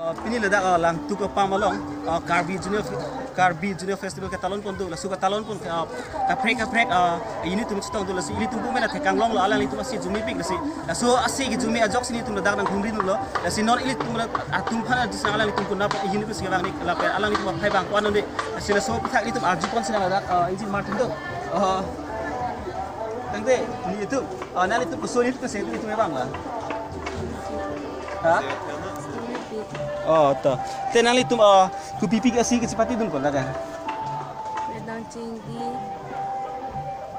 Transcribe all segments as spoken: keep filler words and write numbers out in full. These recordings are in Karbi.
Uh, pini ladak, uh, Langtuk apam along, uh, Karbi Junior Karbi Junior Festival ketalon pon do, laso ketalon pon, uh, kaprek kaprek, uh, unit atum chetong do, laso ilitum pu mena thekang longlo, alanglitum ase jumipik, lasi laso ase kejumi ajoksi nelitum ladak nanghumri dunlo, lasi non ilitum la atum aphan adus alanglitum punap unit si vang ni lapen alanglitum aphai bang ko-an un-e, lasi laso aphuthak ilitum arju pon sinang ladak, uh, Ingjir Martin do. Uh, tangte, nelitum, uh, nanglitum koson unit si nelitum vanglo? Ha? Oh, to. Te nanglitum, uh, kopipi ke ase kechepate dun pon ladak? Wedang Chingdi,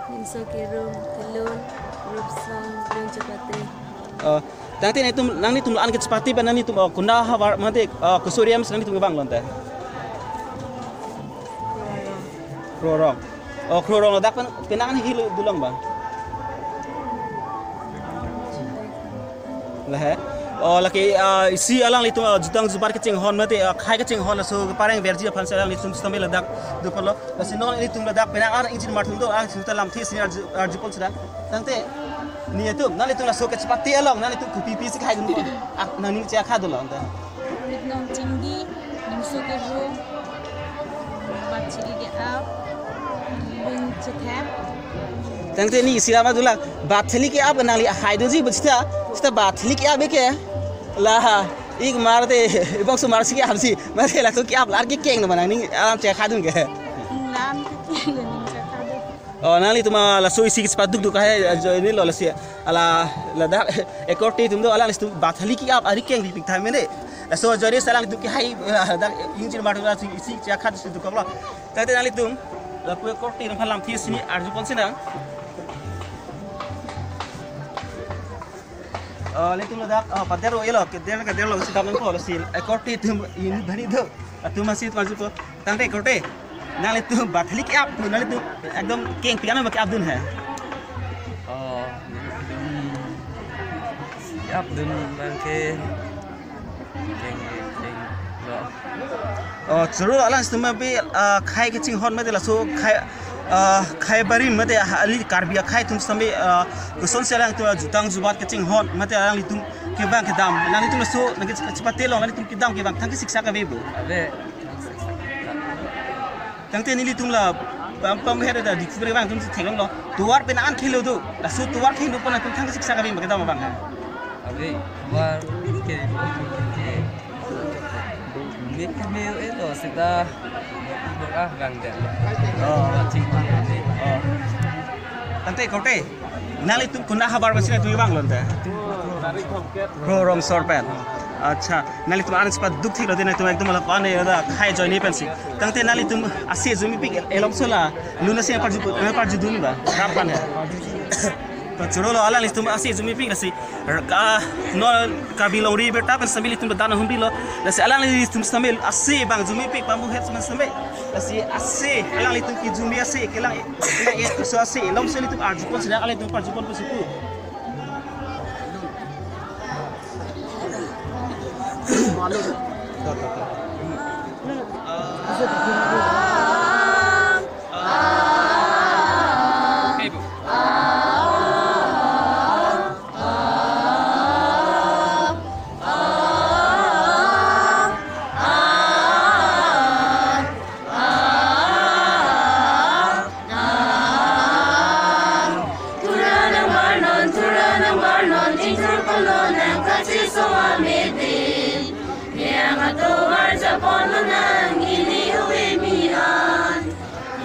Nimso Kerom, Kelun, Rupsong, Dun Chepate. Uh, tangte nanglitum, nanglitum la-an kechepate ba nanglitum, uh, konat ahavar mate, uh, koson area si nanglitum vanglo te? Kro Rong. Oh, Kro Rong ladak pen, penang helo dulong ba? Lahai. Oh, lake, ah, isi alanglitum, ah, jutang jubat kechinghon mate, ah, khei kechinghon laso pareng verji aphan si alanglitum sitame ladak do ponlo. Lasi non ilitum ladak penang an Ingjir Martin do, ah, sita lamthe si arju, arju pon sida. Tangte, nelitum, nanglitum laso kechepate along, nanglitum kopipi si khei dun pon? Ah, nangning che akha dolo anta. Ritnong Chingdi, Nimso Kerom, Batheli ke-ap, Bung Chethep. Tangte neli isi lama dula, Batheli ke-ap nangli ahai doji, but sita, sita Batheli ke-ap ke. La, ik mar te, bong sumar si ke-ap si, mate laso ke-ap lar kekeng no ma nangning alam che akha dun ke? Lam kekeng no nangning che akha dun. Oh, nanglitum, ah, laso isi kechepate dukduk kahai, ah, jo neli lo lasi. Ala ladak ekorte atum do, alanglitum Batheli ke-ap ari keng pipik tham mene. Laso ajoine si alanglitum kehai, ah, dak Ingjir Martin laso isi che akha si dukoklo. Tangte nanglitum, lapu ekorte atum aphan lamthe si neli arju pon sinang. Oh, nelitum ladak, oh, pader-o-elo, keder kederlo si dam nangkoklo si ekorte atum unit bhari do. Atum asi atum arju pon. Tangte ekorte, nanglitum Batheli ke-ap, nanglitum ekdom kengpi an ma ke-ap dun he? Oh, ke-ap dun abang ke keng, keng lo. Oh, choro alanglitum abi, ah, khei kechinghon mate laso khei, ah, khei barim mate, ah, ali Karbi akhei atum sitame, ah, kosonsi alanglitum, ah, jutang jubat kechinghon mate alanglitum kevang kedam, nanglitum laso nangkechepate along nanglitum kedam kevang thang kesiksak ave bo? Ave. Tangte nelitum la pam pam her da dik pure bang atum si theklonglo. Tovar pen an khelo do. Laso tovar khelo pon atum thang kesiksak ave ma kedam abang ha? Ave, tovar ke, ke. Mik me elo sita. Ah, gang dia. Oh. Cing. Oh. Tangte ekorte. Nanglitum konat ahavar pensi nangtum vanglo anta? Kro Rong asor pen. Acha, nanglitum an chepaduk theklo te, nangtum ekdom la pan e da khei ajoine pensi. Tangte nanglitum ase jumipik elom sola. Lun ase parju, eh, parju dun ba? Rap pan he. To choro lo, alanglitum ase jumipik lasi. Ka, non Karbi longri berta pen sitame ilitum dan humrilo. Lasi alanglitum sitame ase abang jumipik pamu het sitame. Lasi ase alanglitum kejumi ase kelang, kelang e so ase elom si ilitum arju pon sida, alanglitum arju pon pusi pu. Thura nangbarnon, thura nangbarnon, ingthur palo nang kachisong amidi. Yang atovar japonlo nang ili ove mi an.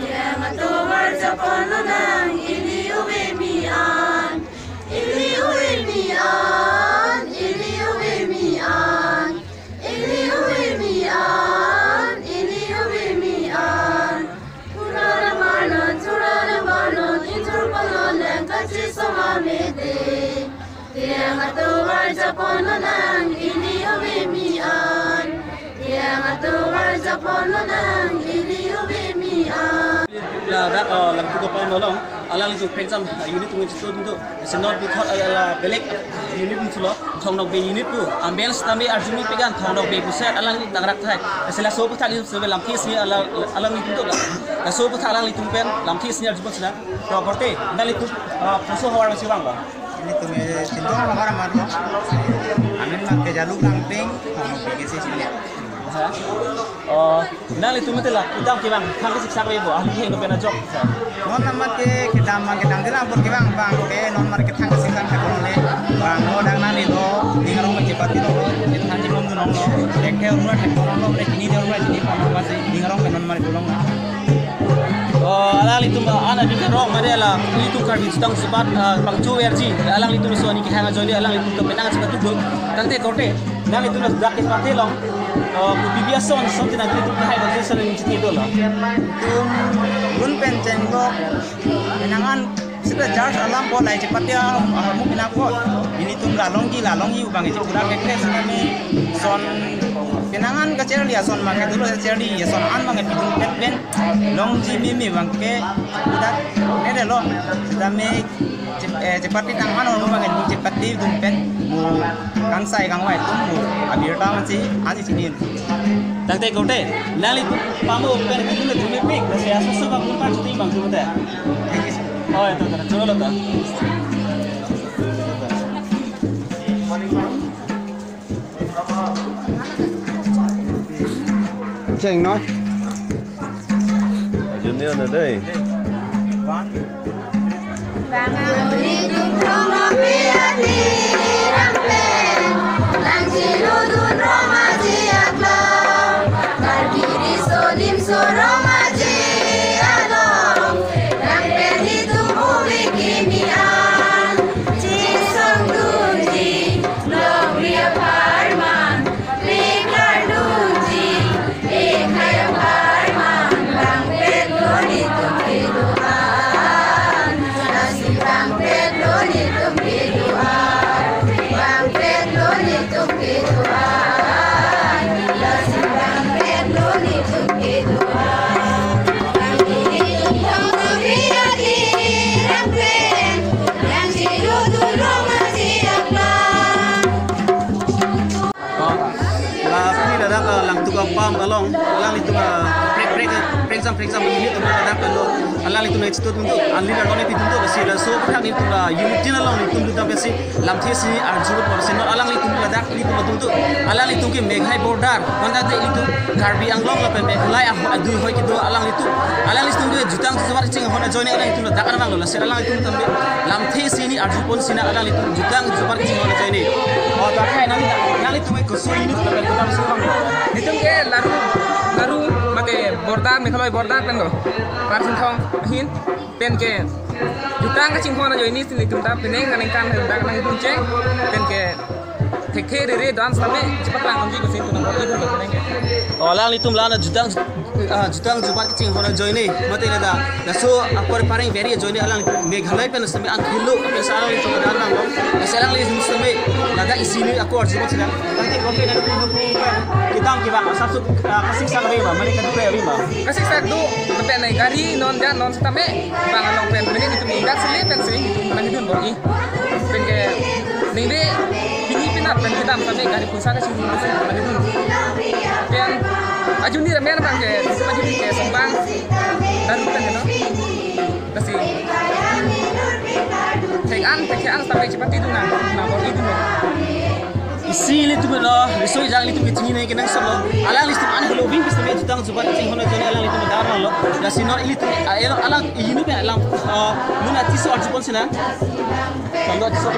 Yang atovar japonlo nang ili ove mi an. Ili ove mi an, ili ove mi an. Ili ove mi an, ili ove mi an. Thura nangbarnon, thura nangbarnon, ingthur palo nang kachisong amidi. Yang atovar japonlo nang ili ove mi an. Yang atovar japonlo nang ili ove mi an. Ladak, uh, Langtuk apam along, alanglitum pengcham, uh, unit atum chetong do. Lasi non puthot, uh, la belek unit atum thulo, Thong Nokbe unit pu. Ambel sitame arju mi pegan Thong Nokbe pusi alangli tangrak thai. Lasi laso aphuthak ilitum sebe lamthe si ala, alanglitum do la. Laso aphuthak alanglitum pen lamthe si arju pon sida. To korte, nanglitum, uh, koson ahavar pensi vanglo? Nelitum Eh, Chinthong Rohar amat lo. Amen ma ke Jaluk Langpeng, oh, B K C sini. Ha? Oh, nanglitum mate la, kedam kevang, thang kesik sak ave bo, ahli heng dopen ajok, sir. Non amat ke kedam abang ke dam dilang pon kevang abang ke non mar ke thang kesik sak ave bo le. Bang lo dang nani lo, ning arong ke chepate lo, than chingom dunong lo, thekthe arong thekthe arong lo, bre chini de arong chini pon lo, basi ning arong ke non mar ke long lo. Oh, alanglitum, ah, ana bika rong made la, ilitum Karbi Jutang Jubat, ah, pangcho verji, alanglitum so ani kehang ajoine, alanglitum to penang chika tudo, tangte korte, nanglitum dak ke pate long, oh, ku bibia son, son tina ilitum kahai bangso son ni chiti do lo. Tum, gun pen chenglo, penangan, sita jars alam po lai chepate, ah, mu pina po, ilitum lalongji, lalongji, ubang iji pura kekre, sita me, son, penangan kacherli ason ma ke dolo cherli ason an abang ke pidun pet pen longji mimi abang ke udat ne de lo. Sitame chep-, eh, chepate tang ano abang ke chepate dun pen mu kangsai kangvai atum mu abirta amatsi aji chini. Tangte korte nanglitum pamu pen kedun le thumi pik, lasi asoso abang pun pan chuti abang tu te. Thank you, sir. Oh, itu, itu, cholo ta. Cheng noi. Junior na dei. Longri apharman, peklar dunji, ekhai apharman, bangpet lo netum kedo-an. Lasi bangpet lo netum kedo-an, bangpet lo netum kedo-an. Lasi bangpet lo netum kedo-an. Bangpet lo netum kedo-an. Oh, la pini ladak, ah, Langtuk apam along, alanglitum, ah, prek, prek, prek jam, prek jam, ilitum ladak alo, alanglitum nai chitut untuk, anli ladak nai pitum tu, besi laso, kan ilitum la unity along, ilitum duta besi, lamthe si, arju, porsi, non, alanglitum ladak, ilitum atum tu, alanglitum ke Meghalaya border, non tangte ilitum Karbi Anglong lapen Meghalaya, ah, adui hoi kedo, alanglitum, alanglitum ke jutang jubat chinghon ajoine, alanglitum ladak anam lo, lasi alanglitum tangte, lamthe si ni arju pon si na alanglitum jutang jubat chinghon ajoine. Oh, ta kai nang, nanglitum ke kusu ini tu kan kutam sukam. Netum ke laru, laru mate border, Meghalaya border pen lo. Par Chinthong ahin pen ke jutang kachinghon ajoine si netum ta penang nangkan dak nangdun cheng pen ke thekthe rere dance tame chepaklang nangji kusin tu nang bor-i dun lo penang. Oh, alanglitum la-an jutang, ah, jutang jubat kachinghon ajoine, mate ladak laso apor pareng veri ajoine alang Meghalaya pen sitame an thilo, pen sa alanglitum ladak nang lo, sa alanglitum sitame ladak isi ni ako arju bot sila. Tangte korte nang tu tu pen kedam kevang asap su, ah, kasik sak ave ma, mane kadu ave ma. Kasik sak do, pen nai gari non ja non sitame bang along pen mane netum ingat sele pen si nangdun bor-i. Pen ke ningve pini penap pen kedam tame gari pulsa kachinghon ajoine nangdun. Pen ajuni ramen abang ke, ajuni ke Sombang Daru pen ke no. Lasi thek-an, thek-an tame chepate dun nang, nang bor-i dun nang. Isi ilitum lo, riso ejang ilitum ke chini nai kenangsot lo. Alanglitum an helo bing bis tame jutang jubat chinghon ajoine alanglitum dar lo. Lasi non ilitum, ah, elo alang inu pe alang, ah, luna tiso arju pon si na. Kondo tiso.